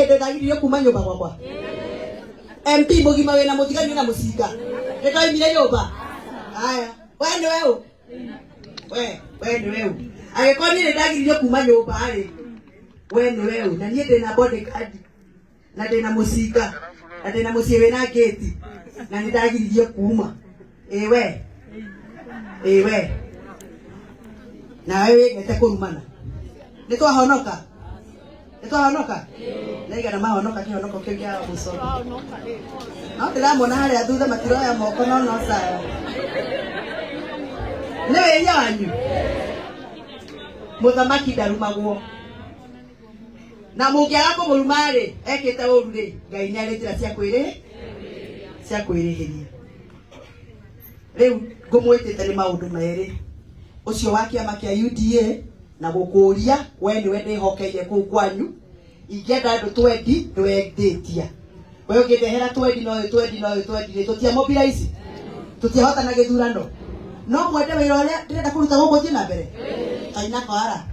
Hĩndĩ ndagiririo kuma nyũmba gwakwa. MP mũgima wĩna mũthigani na mũcinga. Nĩndoimire nyũmba. Haya, we nĩwe ũ? We nĩwe ũ? Angĩkorwo niĩ nĩndagiririo kuma nyũmba rĩ, we nĩwe ũ? Na niĩ ndĩna bodyguard na ndĩna mũcinga na ndĩna mũciĩ wĩna ngĩti na nĩndagiririo kuma. Ĩ we, ĩ we, nawe wĩgete kũrumana. Nĩtwahonoka? Nĩtwahonoka? Naigana mahonoka kĩhonoko kĩu kĩa mũco. No ndĩramona harĩa thutha matiroya moko no no sawa. Nĩ wĩhia wanyu. Mũthamaki ndarumagwo. Na mũngĩaga kũmũruma-rĩ, ekĩte ũru-rĩ, Ngai nĩ arĩ njĩra cia kwĩrĩ cia kwĩrĩhĩria. Rĩu ngũmwĩtĩte nĩ maũndũ merĩ. Ũcio wa kĩama kĩa UDA na gũkũria we nĩwe ndĩhokeire kũu kwanyu. Ingĩenda andũ twendi nĩwe ndĩtia. We ũngĩndehera twendi na ũyũ twendi na ũyũ twendi rĩ, tũtia mobilize. Tũtiahotana gĩthurano. No mwende wĩra ũrĩa ndĩrenda kũruta gũkũ ũthiĩ na mbere. Kaina kwara.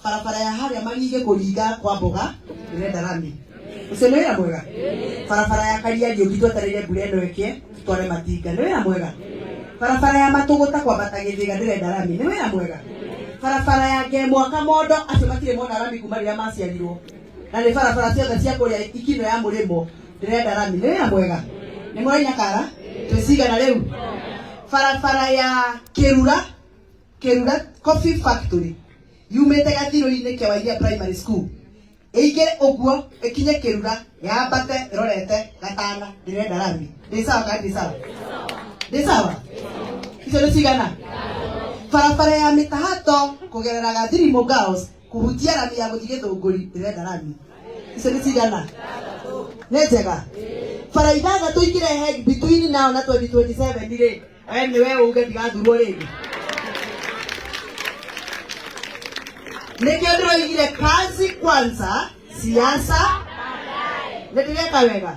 Barabara ya harĩa Magige kũringa kwa mboga ndĩrenda rami. Ũcio nĩ wĩra mwega. Barabara ya Karianjũki twetereire mbura ĩno ĩkĩe tũtware matinga. Nĩ wĩra mwega. Barabara ya Matũgũta kwambata Gĩthĩga ndĩrenda rami. Nĩ wĩra mwega. Barabara ya Ngemwa Kamondo acio matirĩ mona rami kuma rĩrĩa maciarirwo. Na nĩ barabara ciothe cia kũrĩa Ikino ya Mũrĩmo ndĩrenda rami. Nĩ wĩra mwega. Nĩ mũraina kara? Twĩcigana rĩu. Barabara ya Kĩrura Kĩrura Coffee Factory yumĩte gathirũ-inĩ Kewairia Primary School ĩingĩre ũguo ĩkinye Kĩrura yambate ĩrorete Gatana ndĩrenda rami. Ndĩ sawa kana ndĩ sawa? Ndĩ sawa? Icio nĩ cigana? Barabara ya Mĩtahato kũgerera Gathirimũ Girls kũhutia rami ya gũthiĩ Gĩthũngũri ndĩrenda rami. Icio nĩ cigana? Nĩ njega? Bara ithathatũ ingĩrehe between now na 2027 rĩ, we nĩwe uge ndigathurwo rĩngĩ. Nĩkĩo ndĩroigire kazi kwanza, siasa nĩ ndĩreka wega.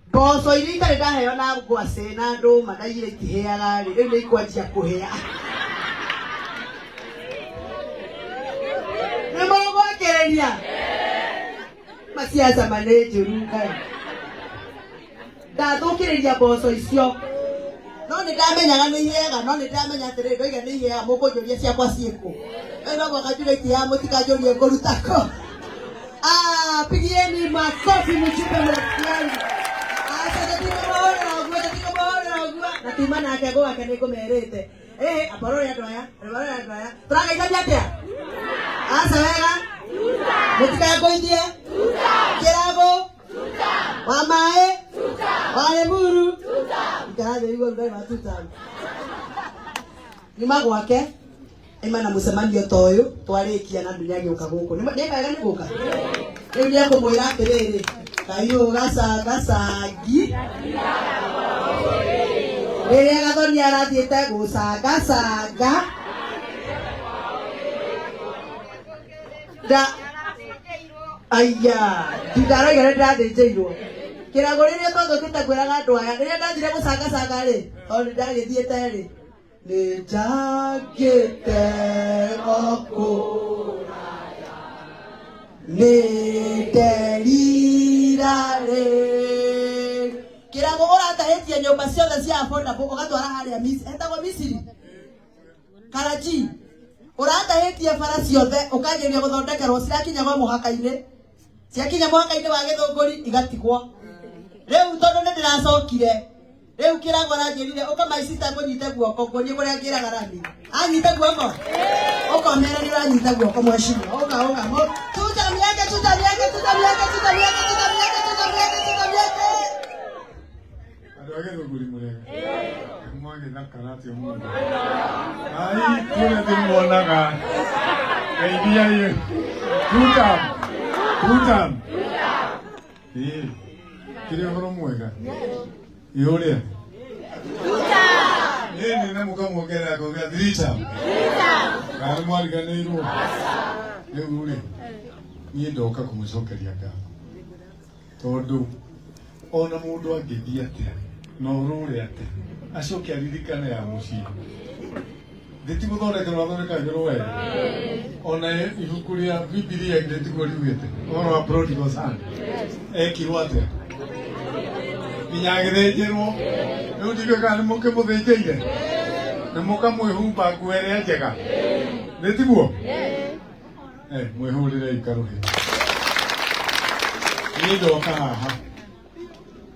Mboco iria itarĩ ndaheo na ngwacĩ na ndũma ndaigire itihĩaga rĩ, rĩu nĩ ikwanjia kũhĩa. Nĩ mũgwakĩrĩria masiasa ma nĩ njũru Ngai. Ndathũkĩrĩria mboco icio no nĩ ndamenyaga nĩ ihĩaga no nĩ ndamenya atĩrĩrĩ ndoiga nĩ ihĩaga mũkũnjũria ciakwa ciĩkũ. Rĩu no mũhaka njuge itihĩaga mũtikanjũrie ngũruta kũ. Ah, pigieni makofi mjumbe mrafiki yangu. Acha tũtikũmũhũrĩra ũguo tũtikũmũhũrĩra ũguo. Na tuma nake gwake nĩ ngũmerĩte. Eh, abarore andũ aya, abarore andũ aya. Tũrageithania atĩa? Aca wega? Mũtikangũithie? Kĩrago? Wa maĩ? Wa Limuru? Ikara thĩ ũigue ũrugarĩ wa tuta. Nyuma gwake aima na mũcemanio ta ũyũ twarĩkia na ndunya agĩũka gũkũ. Nĩ wega nĩ gũka? Rĩu nĩ ekũmwĩra atĩrĩrĩ, kayũ gacangacangi rĩrĩa Gathoni arathiĩte gũcangacanga nda aya ndindaroiga nĩ ndĩrathĩnjĩirwo kĩrago rĩrĩa twathũkĩte ngwĩraga andũ aya rĩrĩa ndathire gũcangacanga rĩ tondũ nĩ ndagĩthiĩte rĩ nĩ njangĩte o kũraya nĩ nderira rĩ kĩrago ũratahĩtie nyũmba ciothe cia affordable ũgatwara harĩa etagwo Misiri Karachi ũratahĩtie bara ciothe ũkanjĩrĩria gũthondekerwo cirakinya gwa mũhaka-inĩ ciakinya mũhaka-inĩ wa Gĩthũngũri igatigwo rĩu tondũ nĩ ndĩracokire rĩu kĩrago aranjĩrire ũka my sister ngũnyite guoko nguonie kũrĩa ngĩraga rami anyite guoko ũkomera nĩ ũranyita guoko mheshimiwa ũka ũka tuta mieke tuta mieke tuta mieke tuta mieke tuta mieke tuta mieke tuta mieke Andũ a Gĩthũngũri mũrega mwagĩthakara atĩa ũmũthĩ ai kũrĩa ndĩmuonaga geithiai tutam tutam ĩĩ kĩrĩ ũhoro mwega ĩ ũrĩa ĩĩ na mũkamuongerera ngauga thiritam kana nĩ mwariganĩirwo rĩu rĩ niĩ ndoka kũmũcokeria ngatho tondũ ona mũndũ angĩthiĩ atĩa na ũrũre atĩa acoke aririkane ya mũciĩ. Thĩ ti gũthondekerwo athondekagĩrwo we ona ibuku rĩa Bibilia githĩ tiguo riugĩte ũhoro wa prodigal son ekirwo atĩa nginya agĩthĩnjĩrwo rĩu ndiũĩ kana nĩ mũkĩmũthĩnjĩire na mũkamwĩhumba nguo ĩrĩa njega nĩ tiguo. Mwĩhũrĩre ikarũhĩ. Niĩ ndoka haha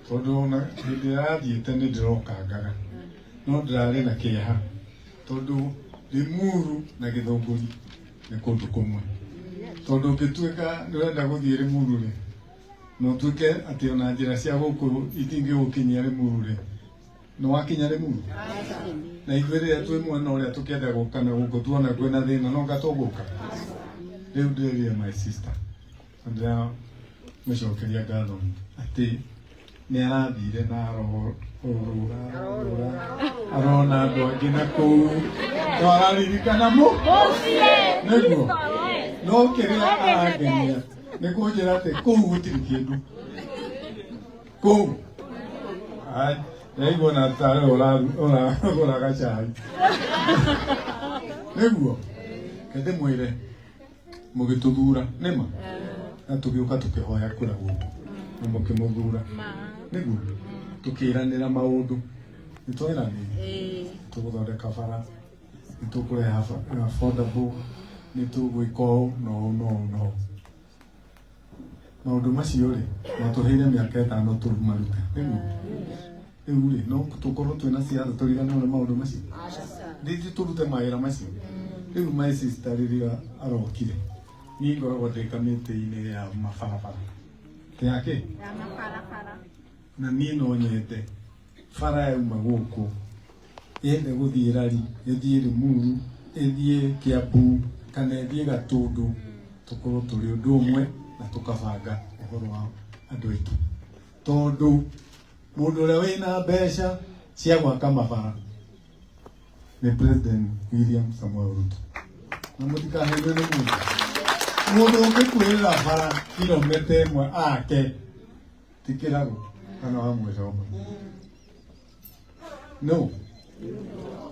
tondũ ona hĩndĩ ĩrĩa yathiĩte nĩ ndĩrokangaga no ndĩrarĩ na kĩeha tondũ Limuru na Gĩthũngũri nĩ kũndũ kũmwe tondũ ũngĩtuĩka nĩ ũrenda gũthiĩ Limuru rĩ na ũtuĩke atĩ ona njĩra cia gũkũ itingĩgũkinyia Limuru rĩ nĩ wakinya Limuru na ithuĩ rĩrĩa twĩ mwena ũrĩa tũkĩenda gũka na gũkũ tuona kwĩna thĩna no nga tũgũka. Rĩu ndĩrĩrire my sister na ndĩramũcokeria ngatho atĩ nĩ arathire na arorũra arorũra arona andũ angĩ na kũu no araririkana mũ nĩguo no kĩrĩa arangenia nĩ kũnjĩra atĩ kũu gũtirĩ kĩndũ kũu. Ai, ndaigua na tarĩ ũragũraga cai nĩguo reke ndĩmwĩre mũgĩtũthura nĩma na tũgĩũka tũkĩhoya kura gũkũ na mũkĩmũthura nĩguo tũkĩranĩra maũndũ nĩ tweranĩire tũgũthondeka bara nĩ tũkũrehe affordable nĩ tũgwĩka ũũ na ũũ na ũũ na ũũ. Maũndũ macio rĩ matũheire mĩaka 5 tũmarute nĩguo rĩu rĩ no tũkorwo twĩna ciatha tũriganĩrwo nĩ maũndũ macio rĩngĩ tũrute mawĩra macio. Rĩu my sister rĩrĩa arokire niĩ ngoragwo ndĩ kamĩtĩ-inĩ ya mabarabara ti ya kĩ na niĩ no nyende bara yauma gũkũ yende gũthiĩ Rari ĩthiĩ Limuru ĩthiĩ Kiambu kana ĩthiĩ Gatundu tũkorwo tũrĩ ũndũ ũmwe na tũkabanga ũhoro wa andũ aitũ tondũ mũndũ ũrĩa wĩna mbeca cia gwaka mabara nĩ President William Samoei Ruto na mũtikahenio nĩ mũndũ mũndũ ũngĩkwĩrĩra bara kilomita 1 ake ti kĩrago kana wa mwĩcomba no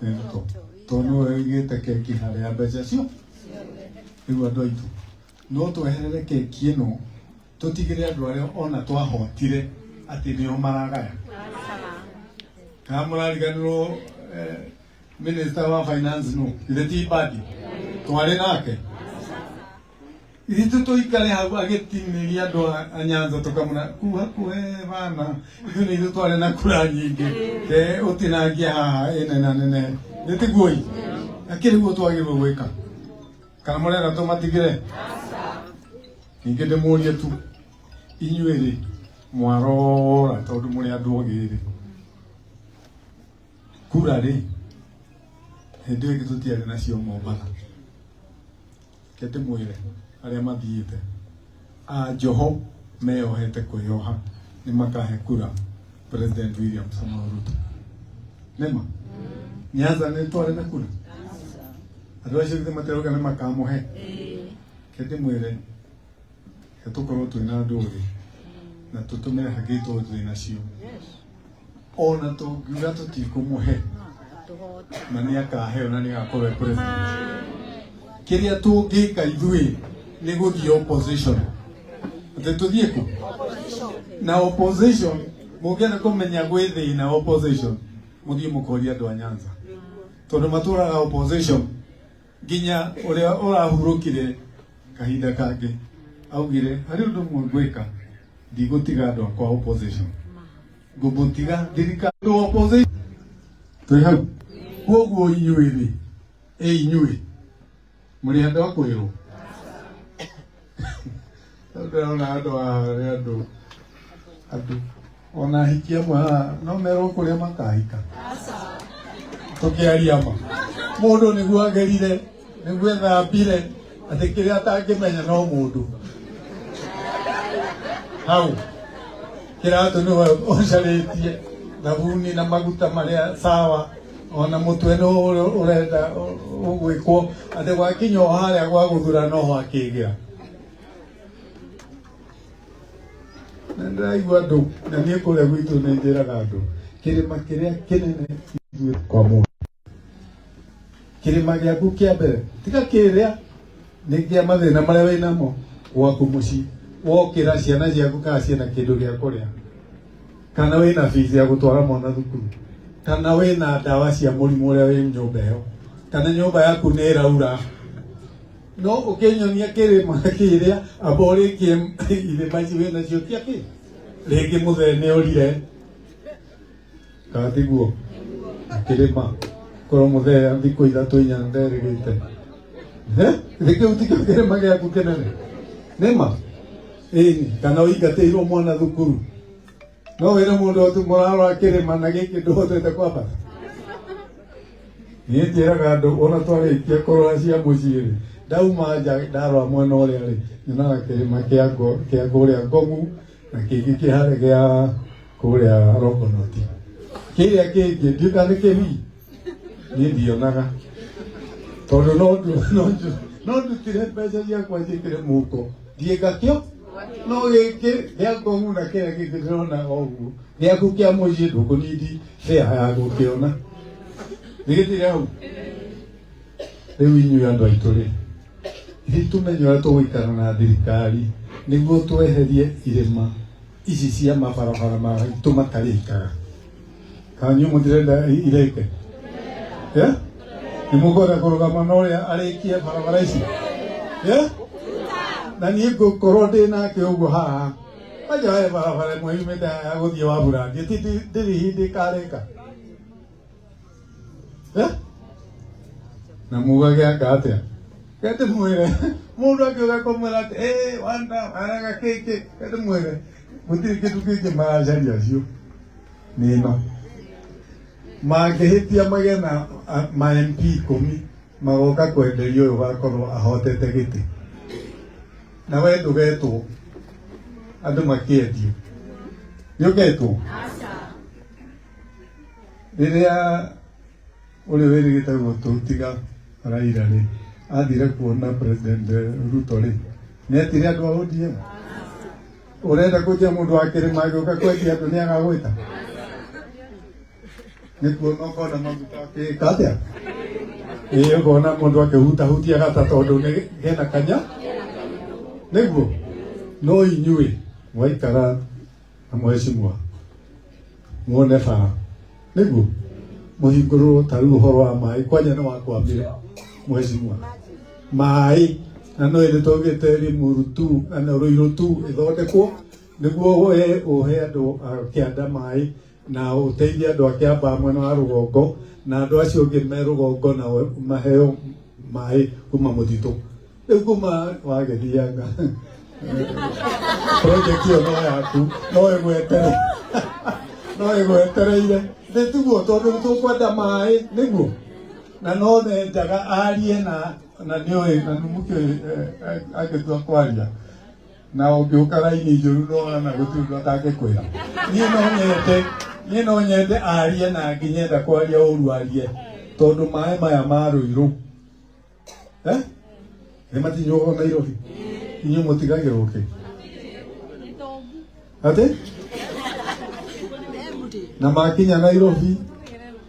nĩ Ruto tondũ nĩwe ũigĩte keki harĩa mbeca cio. Rĩu andũ aitũ no tweherere keki ĩno tũtigĩre andũ arĩa ona twahotire atĩ nĩo maragaya kana mũrariganĩrwo minister wa finance no ithe ti Mbadi twarĩ nake ithuĩ tũikare hau agĩtinĩria andũ a Nyanza tũkamũra kuu hakuhĩ bana ithuĩ nĩ ithuĩ twarĩ na kura nyingĩ ke ũtinangie haha ĩnena nene nĩ tiguo i akĩrĩ guo twagĩrĩirwo gwĩka kana mũrenda tũmatigĩre ningĩ ndĩmũrie tu inyuĩ rĩ mwarora tondũ mũrĩ andũ ogĩ rĩ kura rĩ hĩndĩ ĩyo ĩngĩ tũtiarĩ nacio Mombatha reke ndĩmwĩre arĩa mathiĩte a Joho meyohete kwĩyoha nĩ makahe kura President William Samoei Ruto nĩma Nyanza nĩ twarĩ na kura andũ acio githĩ matirauga nĩ makamũhe reke ndĩmwĩre reke tũkorwo twĩna andũ ogĩ na tũtũmĩre hakiri tondũ twĩ nacio ona tũngiuga tũtikũmũhe na nĩ akaheo na nĩ agakorwo e president kĩrĩa tũngĩka ithuĩ nĩ gũthiĩ opposition atĩ tũthiĩ kũ na opposition mũngĩenda kũmenya gwĩ thĩna opposition mũthiĩ mũkorie andũ a Nyanza tondũ matũraga opposition nginya ũrĩa ũrahurũkire kahinda kangĩ augire harĩ ũndũ ũmwe ngwĩka ndigũtiga andũ akwa opposition ngũmũtiga thirikari opposition twĩ hau koguo inyuĩ rĩ ĩ inyuĩ mũrĩ andũ a kwĩrwo ndĩrona andũ haha nĩ andũ andũ ona ahiki amwe haha no merwo kũrĩa makahika tũkĩaria ma mũndũ nĩguo agerire nĩguo ethambire atĩ kĩrĩa atangĩmenya no mũndũ hau kĩratũ nĩwe ũcarĩtie thabuni na maguta marĩa sawa ona mũtwe nĩ ũrenda ũgwĩkwo atĩ gwakinya o harĩa gwa gũthura noho akĩgĩra na ndĩraigua andũ na niĩ kũrĩa gwitũ nĩ njĩraga andũ kĩrĩma kĩrĩa kĩnene ithuĩ kwa mũndũ. Kĩrĩma gĩaku kĩa mbere tiga kĩrĩa nĩ kĩa mathĩna marĩa wĩ namo gwaku mũciĩ, wokĩra ciana ciaku kana ciĩna kĩndũ gĩa kũrĩa, kana wĩna fees ya gũtwara mwana thukuru, kana wĩna ndawa cia mũrimũ ũrĩa wĩ nyũmba ĩyo, kana nyũmba yaku nĩ ĩraura. No ũkĩnyonia kĩrĩma kĩrĩa amba ũrĩkie irĩma ici wĩnacio cia kĩ rĩngĩ mũthee nĩ orire kana tiguo kĩrĩma korwo mũthee thikũ ithatũ inya nderĩgĩte githĩ kĩu tikĩo kĩrĩma gĩaku kĩnene nĩma ĩni kana ũingatĩirwo mwana thukuru no wĩre mũndũ atĩ mũrarora kĩrĩma na gĩkĩ ndũhotete kwambata. Niĩ njĩraga andũ ona twarĩkia kũrora cia mũciĩ rĩ, ndauma nja ndarora mwena ũrĩa rĩ, nyonaga kĩrĩma kĩa kĩa kũrĩa Ngomu na kĩngĩ kĩ harĩa gĩa kũrĩa Rongonoti. Kĩrĩa kĩngĩ ndiũĩ kana nĩ kĩbii, niĩ ndionaga tondũ no ndutire mbeca ciakwa njĩkĩre mũhuko thiĩ ngakĩo no gĩkĩ gĩa Ngomu na kĩrĩa kĩngĩ ndĩrona o ũguo gĩaku kĩa mũciĩ ndũkũnindi fare ya gũkĩona nĩgĩthire hau. Rĩu inyuĩ andũ aitũ rĩ, ithuĩ tũmenye ũrĩa tũgũikara na thirikari nĩguo tweherie irĩma ici cia mabarabara maitũ matarĩkaga. Kana inyuĩ mũtirenda irĩke? Eh? Nĩ mũkwenda kũrũgama na ũrĩa arĩkie barabara ici? Eh? Na niĩ ngũkorwo ndĩ nake ũguo haha. Kwanja he barabara ĩmwe yumĩte haha ya gũthiĩ Waburangi, ti ndĩrĩ hĩndĩ ĩkarĩka. Eh? Na mugage anga atĩa? Reke ndĩmwĩre, mũndũ angĩũka kũmwĩra atĩ ĩ wanda waraga kĩkĩ, reke ndĩmwĩre gũtirĩ kĩndũ kĩngĩ maracaria acio nĩ ĩno. Mangĩhĩtia magĩe na ma MP ikũmi magoka kwenderia ũyũ ũgakorwo ahotete gĩtĩ. Na we ndũgetwo andũ makĩendio. Nĩ ũgetwo? Rĩrĩa ũrĩa wĩrĩgĩte gũtũtiga Raila rĩ, athire kuona President Ruto rĩ, nĩ etire andũ a ODM? Ũrenda kũnjia mũndũ wa kĩrĩma agĩũka kwendia andũ nĩ agagwĩta? Nĩ kuona ũkona maguta akĩka atĩa? Ĩĩ ũkona mũndũ akĩhutahutia gata tondũ nĩ kena kanya nĩguo. No inyuĩ mwaikara na mheshimiwa muone bara nĩguo mũhingũrĩrwo ta rĩu ũhoro wa maĩ kwanja nĩ wakwambire mheshimiwa maĩ na no ĩrĩ twaugĩte Limuru tu na Ruiru tu ĩthondekwo nĩguo we ũhe andũ a kĩanda maĩ na ũteithie andũ a Kĩambaa mwena wa rũgongo na andũ acio angĩ me rũgongo nao maheo maĩ kuma mũtitũ. Rĩu kuma wagĩthianga project ĩyo no yaku no ĩgwetere no ĩgwetereire nĩ tiguo tondũ nĩ tũkwenda maĩ nĩguo na no nendaga arie na na nĩũĩ na nĩmũkĩũĩ angĩtua kwaria na ũngĩũka raini njũru no ana gũtirĩ ũndũ atangĩkwĩra. Niĩ no nyende niĩ no nyende arie na angĩnyenda kwaria ũru arie tondũ maĩ maya ma Rũirũ eh nĩ matinyuagwo Nairobi inyuĩ mũtigagĩrwo kĩ atĩ na makinya Nairobi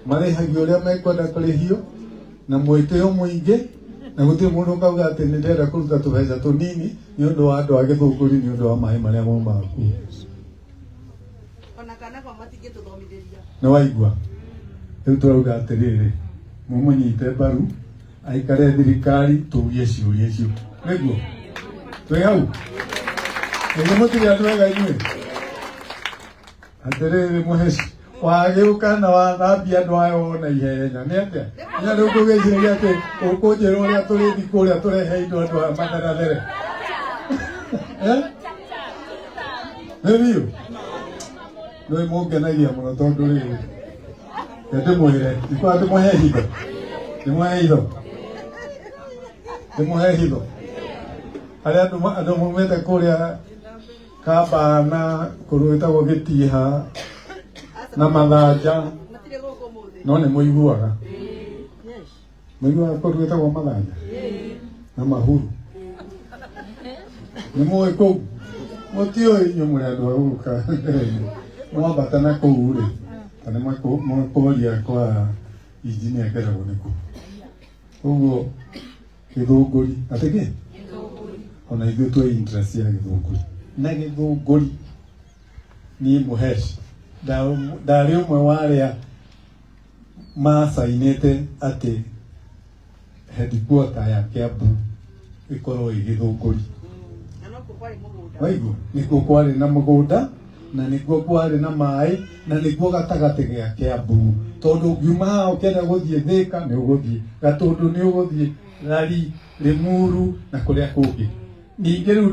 marĩhagio ũrĩa mekwenda kũrĩhio na mwĩtĩo mũingĩ na gũtirĩ mũndũ ũkauga atĩ nĩ ndĩrenda kũruta tũbeca tũnini nĩ ũndũ wa andũ a Gĩthũngũri nĩ ũndũ wa maĩ marĩa maumaga kuo. Ona kana kwa matingĩtũthomithĩria. Nĩ waigua? Rĩu tũrauga atĩrĩrĩ, mũmũnyite mbaru aikare thirikari tũrie ciũria icio. Nĩguo? Twĩ hau? Nĩguo mũtirĩ andũ ega inyuĩ? Atĩrĩrĩ mũheci, wagĩũka na wathambia andũ aya wona ihenya nĩ atĩa? Nya rĩu ngũgĩciria atĩ ũkũnjĩra ũrĩa tũrĩthi kũrĩa tũrehe indo andũ aya matherathere. Eh? Nĩ biũ? Nĩ mũngenagia mũno tondũ rĩrĩ ndĩmwĩre ndikwa ndĩmũhe hitho ndĩmũhe hitho ndĩmũhe hitho harĩa andũ andũ maumĩte kũrĩa Kambana kũndũ gwĩtagwo Gĩtiha na Mathanja Matirĩ gũkũ ũmũthĩ. no nĩ mũiguaga mũiguaga kũndũ gwĩtagwo Mathanja na Mahuru nĩ mũĩ kũu mũtiũĩ inyuĩ mũrĩ andũ a gũka mwambata na kũu rĩ kana makũria kwa injinia keragwo nĩ kũ. Ũguo Gĩthũngũri atĩ kĩ ona ithuĩ twĩ interest ya Gĩthũngũri na Gĩthũngũri. Niĩ Mũhesh ndarĩ ũmwe wa arĩa macainĩte atĩ headquarter ya Kiambu ĩkorwo ĩ Gĩthũngũri. Na nokuo kwarĩ mũgũnda. Waigua, nĩkuo kwarĩ na mũgũnda na nĩkuo kwarĩ na maĩ na nĩkuo gatagatĩ gĩa Kiambu, tondũ ũngiuma haha ũkĩenda gũthiĩ Thĩka nĩ ũgũthiĩ Gatũndũ, nĩ ũgũthiĩ Rari, Limuru na kũrĩa kũngĩ. Ningĩ rĩu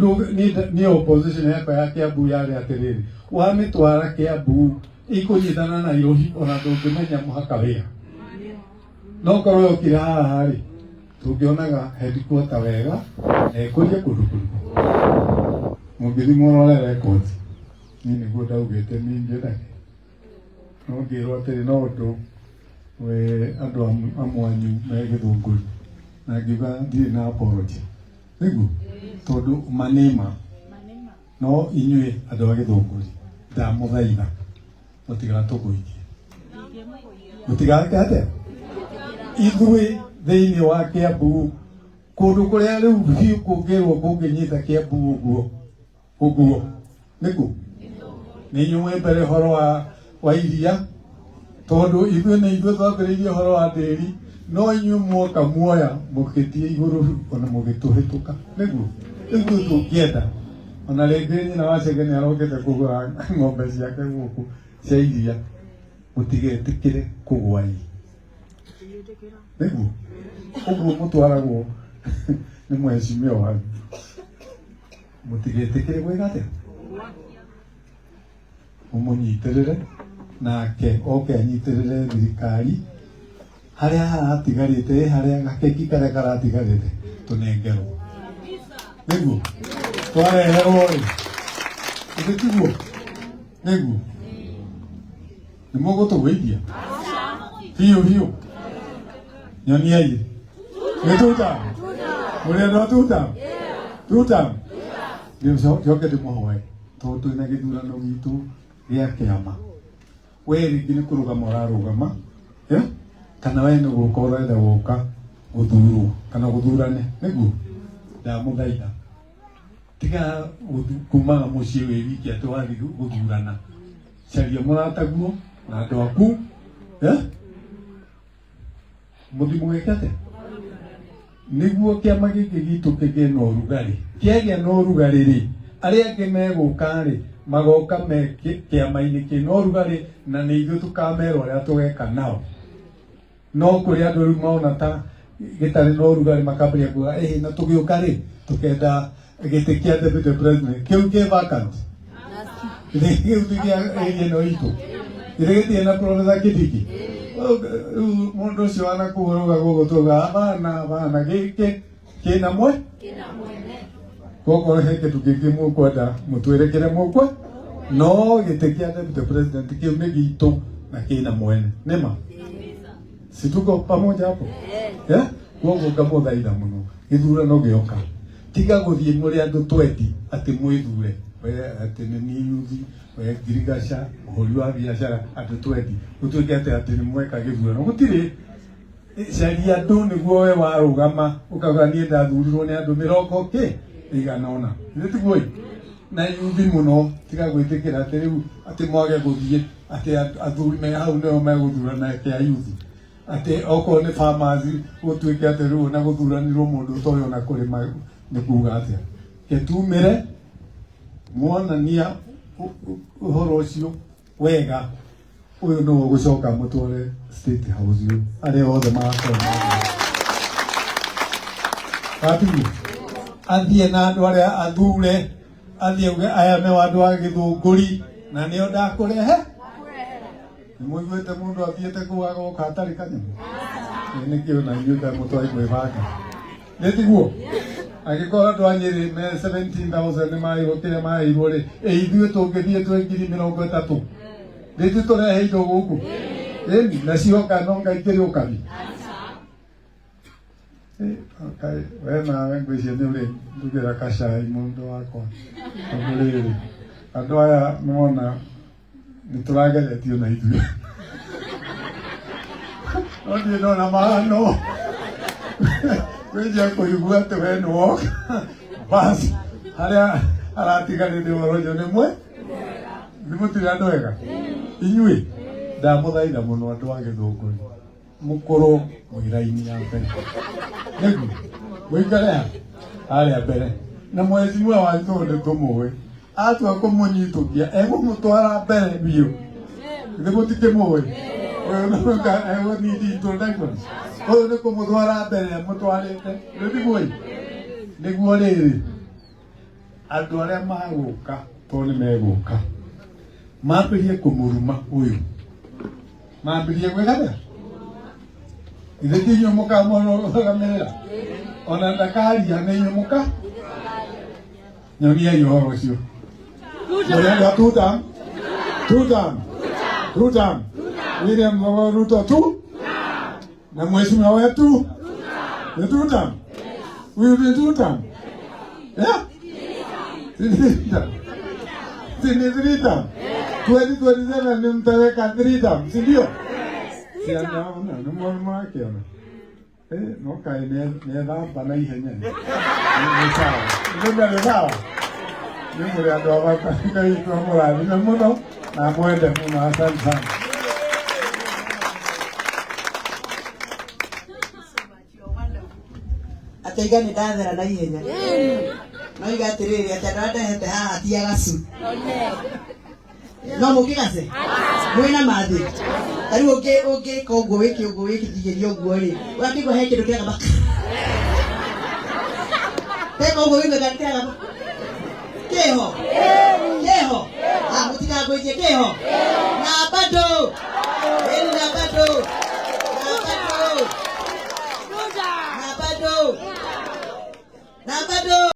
niĩ opposition yakwa ya Kiambu yarĩ atĩrĩrĩ, wamĩtwara Kiambu ikũnyitana na Nairobi, ona ndũngĩmenya mũhaka wĩa. No korwo yokire haha rĩ, tũngĩonaga headquarter wega na ĩkũrie kũndũ kũrĩkũ. Mũngĩthiĩ mũrore records, niĩ nĩguo ndaugĩte niĩ ngĩendage, no ngĩrwo atĩrĩ, no ũndũ we andũ amwanyu me Gĩthũngũri, na ngiuga ndirĩ na apology nĩguo, tondũ ma nĩ ma. No inyuĩ andũ a Gĩthũngũri, ndamũthaitha mũtigatũgũithie, mũtigake atĩa. Ithuĩ thĩinĩ wa Kiambu, kũndũ kũrĩa rĩu biũ kũngĩrwo kũngĩnyita Kiambu ũguo ũguo nĩkũ nĩ inyuĩ mwĩ mbere ũhoro wa iria, tondũ ithuĩ nĩ ithuĩ twambĩrĩirie ũhoro wa ndĩri, no inyuĩ muoka muoya mũgĩthiĩ igũrũ ona mũgĩtũhĩtũka. Nĩguo rĩu ithuĩ tũngĩenda. Ona rĩngĩ nyina wa Chege nĩ arokĩte kũgũra ng'ombe ciake gũkũ cia iria. Mũtigetĩkĩre kũgwa ĩ nĩguo ũguo mũtwaragwo nĩ mheshimiwa wanyu. Mũtigetĩkĩre gwĩka atĩa, mũmũnyitĩrĩre nake oke anyitĩrĩre thirikari harĩa haratigarĩte, ĩ harĩa gakeki karĩa karatigarĩte tũnengerwo, nĩguo twareherwo rĩ, githĩ tiguo? Nĩguo nĩ mũgũtũgũithia biũ biũ. Nyoniai nĩ tuta mũrĩ andũ a tuta tuta. Njoke ndĩmũhoe, tondũ twĩna gĩthurano gitũ gĩa kĩama, we rĩngĩ nĩ kũrũgama ũrarũgama, eh? Kana we nĩ gũka ũrenda gũka gũthurwo kana gũthurane, nĩguo ndamũthaitha, tiga kumaga mũciĩ wĩ wiki atĩ wathiĩ gũthurana. Caria mũrataguo na andũ aku, eh? Mũthiĩ mũgeke atĩa nĩguo kĩama gĩkĩ gitũ kĩgĩe na ũrugarĩ. Kĩagĩa na ũrugarĩ rĩ, arĩa angĩ megũka rĩ, magoka me kĩama-inĩ kĩna ũrugarĩ, na nĩ ithuĩ tũkamerwo ũrĩa tũgeka nao. No kũrĩ andũ rĩu maona ta gĩtarĩ na ũrugarĩ, makambĩrĩria kuga ĩhĩ, na tũgĩũka rĩ, tũkenda gĩtĩ kĩa deputy president kĩu kĩ vacant. Gĩtĩ kĩu ti kĩa area ĩno itũ, gĩtĩ gĩtirĩ na Professor Kindiki. Rĩu mũndũ ũcio wanakũu arauga gũkũ tuga bana bana, gĩkĩ kĩna mwe. Kokorwo he kĩndũ kĩngĩ mũkwenda mũtwĩre kĩrĩa mũkwe, no gĩtĩ kĩa deputy president kĩu nĩ gitũ na kĩna mwene. Nĩma si tuko pamoja hapo, yeah? Koguo ngamũthaitha mũno, gĩthurano gĩoka, tiga gũthiĩ mũrĩ andũ twendi atĩ mwĩthure we atĩ nĩ niĩ yuthi we ngirigaca mũhũri wa biacara, andũ twendi gũtuĩke atĩ nĩ mweka gĩthurano. Gũtirĩ, caria andũ nĩguo we warũgama ũkauga niĩ ndathurirwo nĩ andũ mĩrongo kĩ ĩigana ũna. Githĩ tiguo ĩ? Na yuthi mũno, tiga gwĩtĩkĩra atĩ rĩu atĩ mwage gũthiĩ atĩ athuri me hau nĩo megũthurana kĩa yuthi, atĩ okorwo nĩ farmers gũtuĩke atĩ rĩu ona gũthuranirwo mũndũ ũtoĩ ona kũrĩma nĩ kuga atĩa. Ketumĩre mwonania ũhoro ũcio wega, ũyũ nĩwe ũgũcoka mũtware State House ũyũ, arĩa othe magakorwo gatiguo athiĩ na andũ arĩa athure, athiĩ auge aya nĩo andũ a Gĩthũngũri na nĩo ndakũrehe. Nĩ mũiguĩte mũndũ athiĩte kũu agoka atarĩ kanyamũ? Ĩ nĩkĩo na inyuĩ kaĩ mũtoĩ kwĩbanga, nĩ tiguo? Angĩkorwo andũ a Nyĩrĩ me 17,000 nĩ maheirwo kĩrĩa maheirwo rĩ, ĩ ithuĩ tũngĩthiĩ twĩ 30,000 rĩ, ithuĩ tũrehe indo gũkũ ĩni na cioka no Ngai kĩrĩ ũkabi. We nawe ngwĩciria nĩ ũrĩ ndugĩra kacai mũndũ wakwa, tondũ rĩrĩ andũ aya mona nĩ tũrageretio na ithuĩ, no ndirĩ ndona mahano. Kwĩnja kũigua atĩ we nĩ woka basi harĩa haratigarĩte ũhoro ũcio nĩ mwe nĩ mũtirĩ andũ ega inyuĩ ndamũthaitha mũno andũ a Gĩthũngũri mũkorwo mwĩ raini ya mbere nĩguo mũikare ha harĩa mbere na mheshimiwa wanyu nĩ tũmũĩ atua kũmũnyitũkia egũmũtwara mbere biũ githĩ mũtikĩmũĩ ũyũ nĩwe egũnidi introduction ũyũ nĩ kũmũtwara mbere amũtwarĩte nĩthimũĩ nĩguo rĩrĩ andũ arĩa magũka tondũ nĩ megũka mambĩrie kũmũruma ũyũ mambĩrie gwĩka atĩa ithe ti inyuĩ mũkamũrũgamĩrĩra ona ndakaria nĩ inyuĩ mũka nyoniai ũhoro ũcio mũrĩ andũ a tutam tutam tutam William Samoei Ruto tu na mheshimiwa wetu ni tutam huyu ni tutam yeah si ni three term 2027 ni mtaweka three term si ndio? Si anaona ni mwana wake ona no kaĩ nĩethamba na ihenya nĩ sawa nĩ nĩ sawa nĩ mũrĩ andũ a bata Ngai witũ amũrathime mũno na amwende mũno asante sana. Ataiga nĩ ndathera na ihenya no iga atĩrĩrĩ atĩ andũ arĩa ndehete haha ti agacu no mũkĩgace mwĩna mathĩ ta rĩu ũngĩka ũguo wĩke ũguo wĩkithigĩria ũguo rĩ ũgakĩigua he kĩndũ kĩragamba teka ũguo wĩigue kana kĩragamba kĩho kĩho mũtikangũithie kĩho na bado ĩni na bado na bado na bado na bado.